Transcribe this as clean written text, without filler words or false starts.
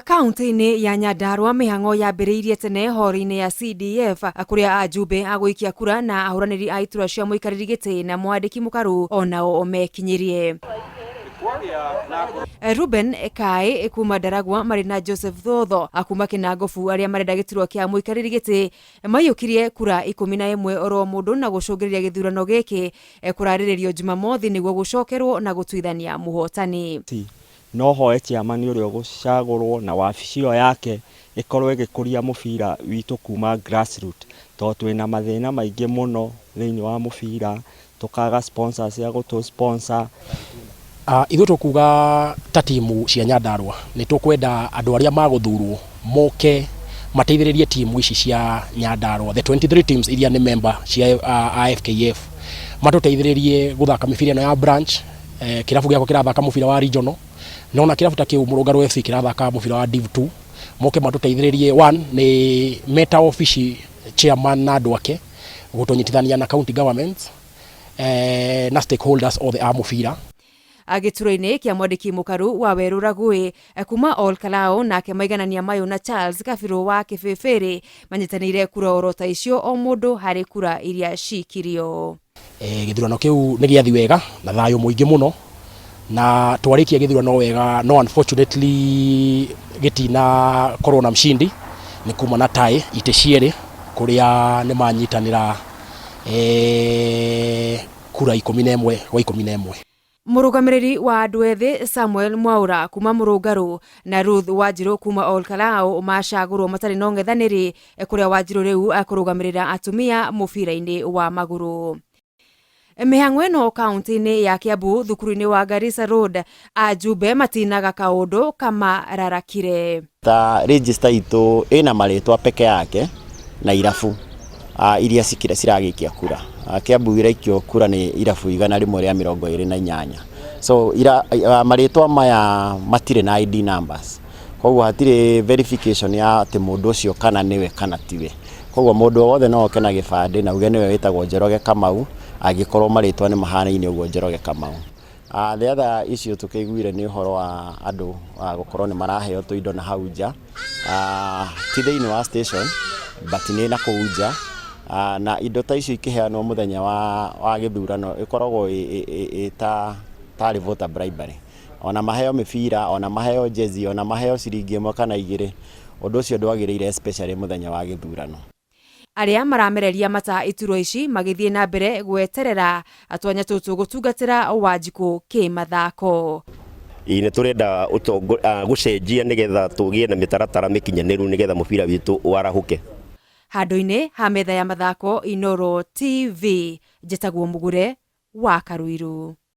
Kaunti-inĩ ya Nyandarua mĩhang'o yambĩrĩirie tene horo-inĩ ya CDF kũrĩa ajumbe a gũikia kura na ahũranĩri a iturwa cia mũikarĩri gĩtĩ na mwandĩki mũkaru onao mekinyirie. Ruben Kai kuma Ndaragwa marĩ na Joseph Thotho kuma Kinangofu arĩa marenda gĩturwa kĩa mũikarĩri gĩtĩ maiyũkirie kura 11 oro mũndũ na gũcũngĩrĩria gĩthurano gĩkĩ kũrarĩrĩrio Jumamothi nĩguo gũcokerwo na gũtuithania mũhotani. No hoe chairman ũrĩa ũgũcagũrwo na wabici ĩyo yake ĩkorwo ĩgĩkũria mũbira witũ kuma grassroot, tondũ twĩna mathĩna maingĩ mũno thĩinĩ wa mũbira, tũkaga sponsors a gũtũ sponsor. Ithuĩ tũkuga ta timu cia Nyandarua nĩ tũkwenda andũ arĩa magũthurwo moke mateithĩrĩrie timu ici cia Nyandarua, the 23 teams iria nĩ member cia AFKF, matũteithĩrĩrie gũthaka mĩbira ĩno ya branch. Kĩrabu gĩakwa kĩrathaka mũbira wa regional, no na kĩrabu ta kĩu Mũrũngarũ FC kĩrathaka mũbira wa Div 2, moke matũteithĩrĩrie. One nĩ meta obici chairman na andũ ake gũtũnyitithania na county governments na stakeholders othe a mũbira. Gĩturwa-inĩ kĩa mwandĩki mũkaru wa Werũ Ragũĩ kuma Ol Kalou nake maiganania Mayũ na Charles Kabirũ wa Kĩbĩbĩrĩ manyitanĩire kura oro ta icio o mũndũ harĩ kura iria cikirio. Gĩthurano kĩu nĩ gĩathi wega na thayũ mũingĩ mũno, na twarĩkia gĩthurano wega, no unfortunately gĩtina korwo na mshindi, nĩ kuma na tie itĩ cierĩ kũrĩa nĩ manyitanĩra kura 11 gwa 11. Mũrũgamĩrĩri wa andũ ethĩ Samuel Mwaura kuma Mũrũngarũ na Ruth Wanjirũ kuma Ol Kalou macagũrwo matarĩ na ũng'ethanĩri, kũrĩa Wanjirũ rĩu akũrũgamĩrĩra atumia mũbira-inĩ wa magũrũ. Mĩhang'o ĩno kaunti-inĩ ya Kiambu thukuru-inĩ wa Garissa Road, ajumbe matinaga kaũndũ kamararakire. Ta register itũ ĩna marĩtwa peke yake na irabu iria ciragĩikia kura. Kiambu iraikio kura nĩ irabu 128. So ira, marĩtwa maya matirĩ na ID numbers, koguo hatirĩ verification ya atĩ mũndũ ũcio kana nĩwe kana tiwe. Koguo mũndũ o wothe no oke na gĩbandĩ na uge nĩwe wĩtagwo Njoroge Kamau, angĩkorwo marĩtwa nĩ mahanaine ũguo Njoroge Kamau. The other issue tũkĩiguire nĩ ũhoro wa andũ gũkorwo nĩ maraheo tũindo na hau nja, ti thĩinĩ wa station but nĩ na kũu nja, na indo ta icio ikĩheanwo mũthenya wa gĩthurano ĩkoragwo ĩ ta tarĩ voter bribery. Ona maheo mĩbira, ona maheo jezi, ona maheo ciringi 1 kana 2, ũndũ ũcio ndwagĩrĩire, especially mũthenya wa gĩthurano. Arĩa maramereria mata iturwa ici magĩthiĩ na mbere gweterera twanya tũtũ gũtungatĩra Wanjikũ kĩmathako. Ĩĩ, nĩ tũrenda gũcenjia nĩgetha tũgĩe na mĩtaratara mĩkinyanĩru nĩgetha mũbira witũ warahũke. Handũ-inĩ ha metha ya mathako, Inooro TV, njĩtagwo Mũgure wa Karuiru.